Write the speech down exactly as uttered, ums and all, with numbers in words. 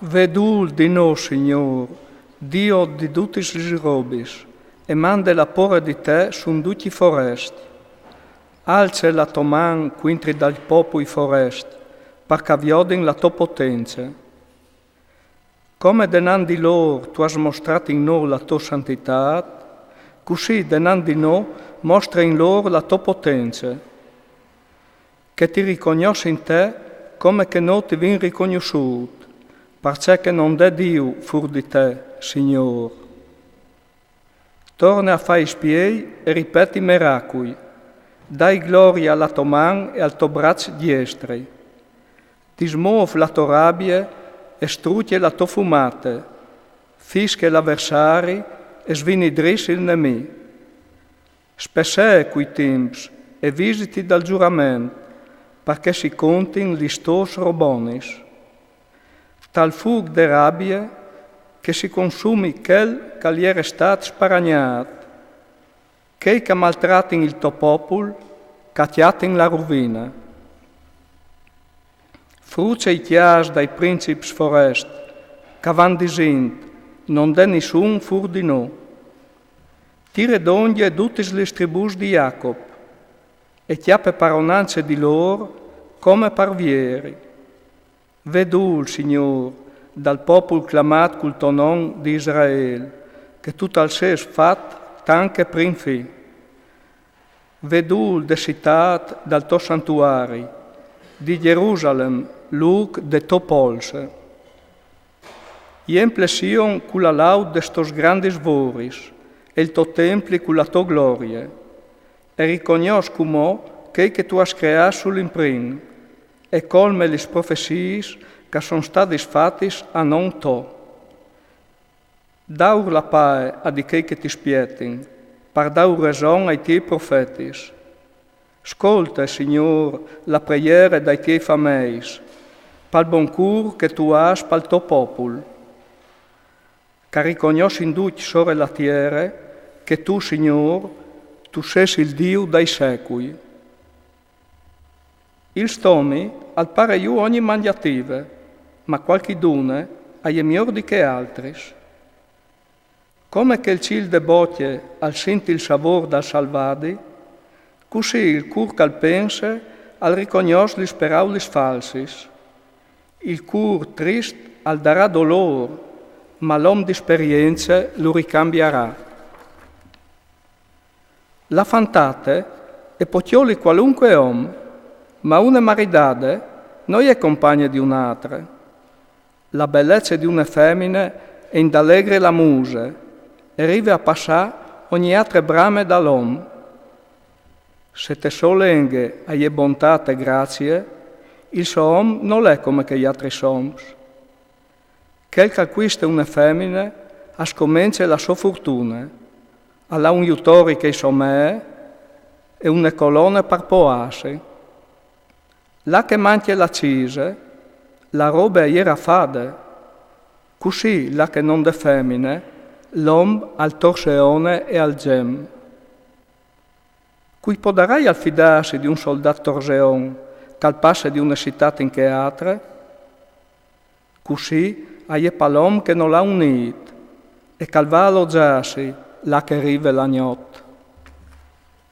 Vedûl di nô, Signôr, Diu di dutis lis robis, e mande la pôre di te sù 'n ducj i forest. Alce la tô man cuintri dal popul forest, par ch'a viodin la tô potence. Come denant di lôr tu âs mostrât in nô la tô santitât, cussì denant di nô mostre in lôr la tô potence. Che ti ricognossin te come che nô ti vin ricognossût, parcè che no 'nd è Diu fûr di te, Signôr. Torne a fâ i spiei e ripeti i meracui. Dai glorie a la tô man e al to braç diestri. Dismôf la tô rabie e strucje la tô fumate. Fische l'aversari e svinidrissi il nemì. Spessee cui timps e visiti dal zurament, parcè si contin lis tôs robonis. Tal fûc de rabie che si consumi chel ch'al jere stât sparagnât. Chei ch'a maltratin il to popul, ch'a cjatin la ruvine. Fruce i cjâfs dai princips forest, ch'a van disint: no 'nd è nissun fûr di nô. Tire dongje dutis lis tribùs di Jacop, e cjape paronance di lôr come par vieri. Vedûl, Signôr, dal popul clamât cul to non di Israel, che tu tal sês fat tant che prin fi. Vedûl de citât dal to santuari, di Gjerusalem, lûc de tô polse. Jemple Sion cu la laud des tôs grandis voris, e il to templi cu la tô glorie, e ricognòs cumò chei che tu âs creât sul imprin, e colme lis profesiis ch'a son stadis fatis a non to. Daur la pae a di chei che ti spietin, par daur reson ai tiei profetis. Scolte, Signôr, la preiere dai tiei fameis, pal bon cûr che tu âs pal to popul. Ch'a ricognossin ducj sore la tiere che tu, Signôr, tu sês il Diu dai secui. Il stomi al pare jù ogni mangjative, ma cualchidune a je miôr di chê altris. Come che il cîl de bocje al sint il savôr dal salvadi, cussì il cûr ch'al pense al ricognòs lis peraulis falsis. Il cûr trist al darà dolôr, ma l'om di sperience lu ricambiarà. La fantate e pò cjoli cualunche om, ma une maridade no je compagne di une altre. La belece di une femine e indalegre la muse, e rive a passâ ogni altre brame dal om. Se te sô lenghe a je bontât e gracie, il so om nol è come che i altris oms. Chel ch'al cuiste une femine, a scomence la sô fortune, al à un jutori che i somee e une colone par poiâsi. Là che mancje la cise, la robe a je rafade. Cussì là che no 'nd è femine, l'om al torseone e al gem. Cui podarai al fidâsi di un soldât torseon, ch'al passe di une citât in chê altre? Cussì a je pal om che nol à un nît, e ch'al va a lozâsi là che rive la gnot.